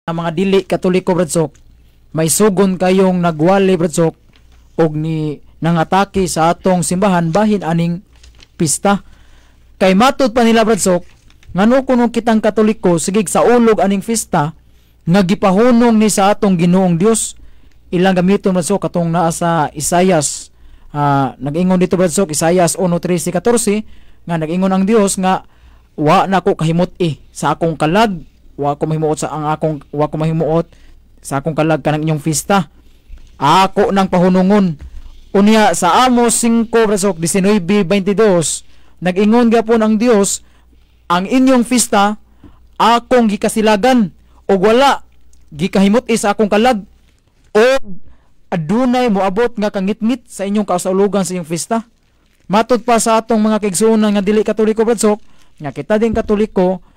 Mga dili Katoliko, Brad Sok, may sugon kayong nagwali, Brad Sok, og ni nangatake sa atong simbahan bahin aning pista. Kay matud pa nila, Brad Sok, ngano kuno kitang Katoliko sigig sa ulog aning pista nga gipahunong ni sa atong Ginoong Dios. Ilang gamiton, Brad Sok, katong naa sa Isayas. Nag-ingon dito, Brad Sok, Isayas 1:13-14, nga nag-ingon ang Dios nga wa na ko kahimut-i sa akong kalag, wa ko mahimuot sa ang akong wa ko mahimuot sa akong kalag kanang inyong pista, ako nang pahunungon. Unya sa Amos 5, Brad Sok, 19:22, nag-ingon gyapon ang Dios, ang inyong pista akong gikasilagan ug wala gikahimut-i sa akong kalag, og adunay moabot nga kangitngit sa inyong kausaulugan sa inyong pista. Matud pa sa atong mga kaigsuonan nga dili Katoliko, Brad Sok, nga kita din Katoliko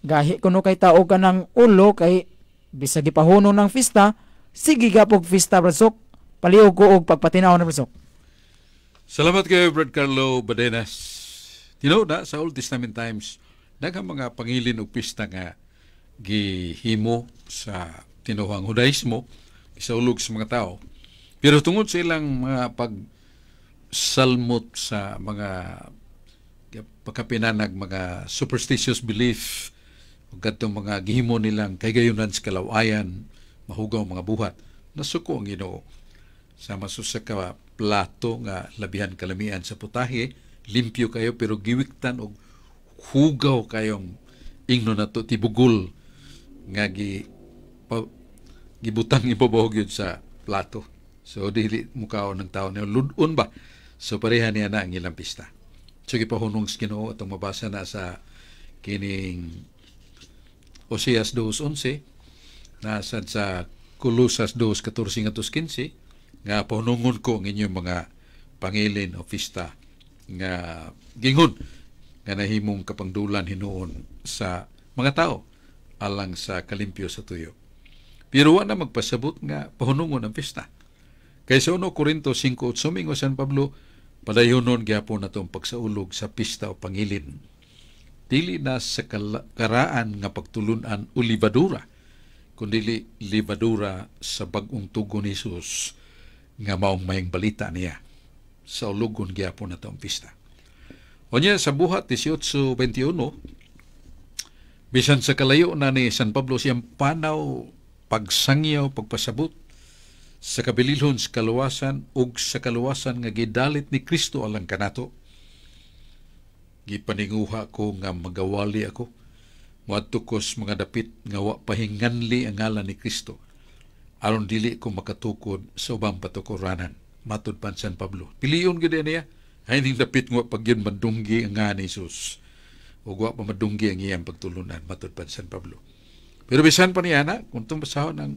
gahi kuno kay tao kanang ulo, kay bisag gipahunong ng pista, sige gapog pista, Brad Sok. Paliog ko og pagpatinaw na, Brad Sok. Salamat kayo, Brad Carlo Badenas. Tinuod na sa Old Testament times, daghang mga pangilin og pista nga gihimo sa tinuhang Hudaismo, gisaulog sa mga tao. Pero tungod sa ilang mga pagsalmot sa mga pagkapinanag, mga superstitious belief, ug kadtong mga gihimo nilang kahigayunan sa kalawayan, mahugaw mga buhat, nasuko ang Ginoo. Sama sa ka plato nga labihan kalamian sa putahe, limpyo kayo pero giwiktan og hugaw kayong, ingno nato, tibugol nga gibutang ibabaw gyud sa plato. So dili mukaon ng tao niyo, ludon ba? So pareha niya na ang ilang pista. So gipahunong sa Ginoo, atong mabasa na sa kining Oseas 2:11, nasad sa Kolosas 2:14 ngadto 15, nga pahunungon ko ang inyong mga pangilin o pista nga gingon nga nahimong kapangdulan hinuon sa mga tao alang sa kalimpyo sa tuyo. Pero wa na magpasabot nga pahunungon ang pista. Kay sa 1 Korinto 5:8, mingon San Pablo, padayonon gyapon natong pagsaulog sa pista o pangilin. Dili na sa karaan nga pagtulunan o libadura, kundili libadura sa bag-ong tugo ni Jesus nga maong mayang balita niya. Sa ulugon gyapon nato ang pista. Unya sa Buhat 18:21, bisan sa kalayo na ni San Pablo siyang panaw, pagsangyaw, pagpasabot sa kabililhon sa kaluwasan ug sa kaluwasan nga gidalit ni Kristo alang kanato, gipaninguha ko nga magawali ako, moadto ko sa mga dapit nga wa pahinganli ang ngalan ni Kristo, aron dili ko makatukod sa ubang patukuranan. Matud pa San Pablo, piliyon gyud niya ay ning dapit nga pag yun madunggi ang nga ni Jesus ug wa pa madunggi ang iyang pagtulunan, matud pa San Pablo. Pero bisan pa niya na, kung itong basahon ang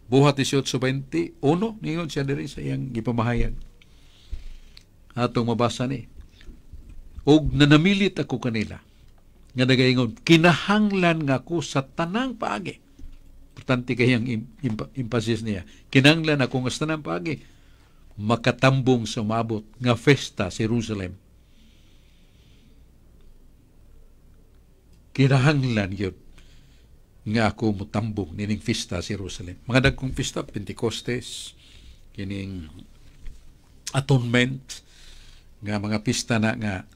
Buhat 18:21, ningon siya diri sa iyang gipamahayag, atong mabasa ni, "Og nanamilit ako kanila nga nagaingon kinahanglan nga ako sa tanang paagi." Importante kay ang emphasis niya, kinahanglan ako nga sa tanang paagi makatambong sa maabot nga festa sa Jerusalem. Kinahanglan yun nga ako mutambong nining festa sa Jerusalem. Mga dagkong festa, Pentecostes, kining Atonement, nga mga pista na nga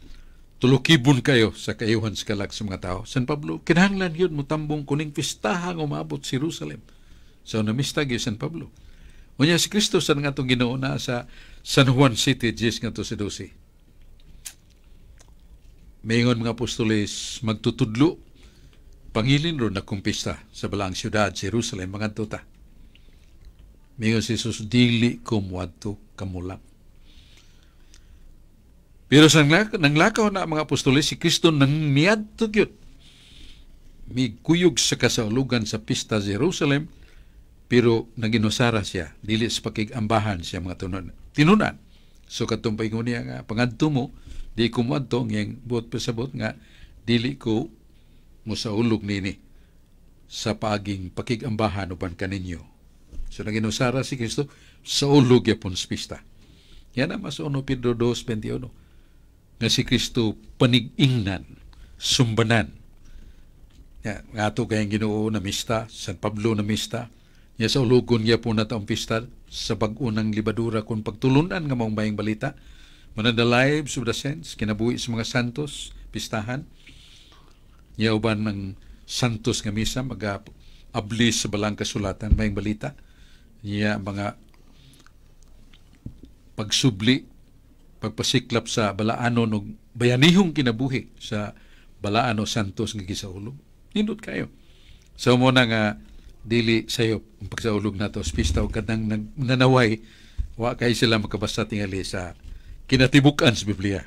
tulukibon kayo sa kayuhan sa kalag sa mga tao. San Pablo, kinahanglan yun mutambong kuning pistaha nga umabot sa Jerusalem. So namista gyud San Pablo. Unya si Kristo sa nga atong Ginoo na sa San Juan City, 10 ngadto sa 12. Mingon mga apostoles, magtutudlo, pangilin ron na kumpista sa balaang siyudad, Jerusalem, mga tuta. Mingon si Jesus, dili ko muadto kamulang. Pero sa nanglakaw na mga apostoles, si Kristo nang miadto gyud. Migkuyog sa kasaulugan sa pista sa Jerusalem, pero naginusara siya, dili sa pakig-ambahan siya mga tinunan. So katong paingon niya nga pangadto mo, di ko moadto, ngayang buot pasabot nga dili ko mosaulog nini sa paaging pakig-ambahan uban kaninyo. So naginusara si Kristo sa ulog yapon sa pista. Yan ang mas 1 Pedro 2:21 nga si Kristo panig-ingnan, sumbanan. Ya, nga ato kayang Ginoo na mista, San Pablo na mista. Ya sa ulugon ya po na taong pista sa bag-unang libadura kung pagtulunan nga maong bayang balita. Manan the lives of the saints, kinabuhi sa mga santos, pistahan. Ya uban ng santos nga misa, maga abli sa balang kasulatan, mayang balita. Ya mga pagsubli, pagpasiklap sa balaanon og bayanihong kinabuhi sa balaan o santos nga gisaulog. Nindot kayo. So mo na nga dili sayop ang pagsaulog nato sa pista ug kanang nanaway wa kay sila makabasa tingali sa kinatibuk-an sa Biblia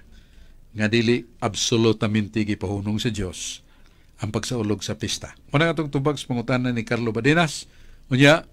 nga dili absolutamente gipahunong sa Dios ang pagsaulog sa pista. Muna atong tubag sa pangutana ni Carlo Badenas. Unya.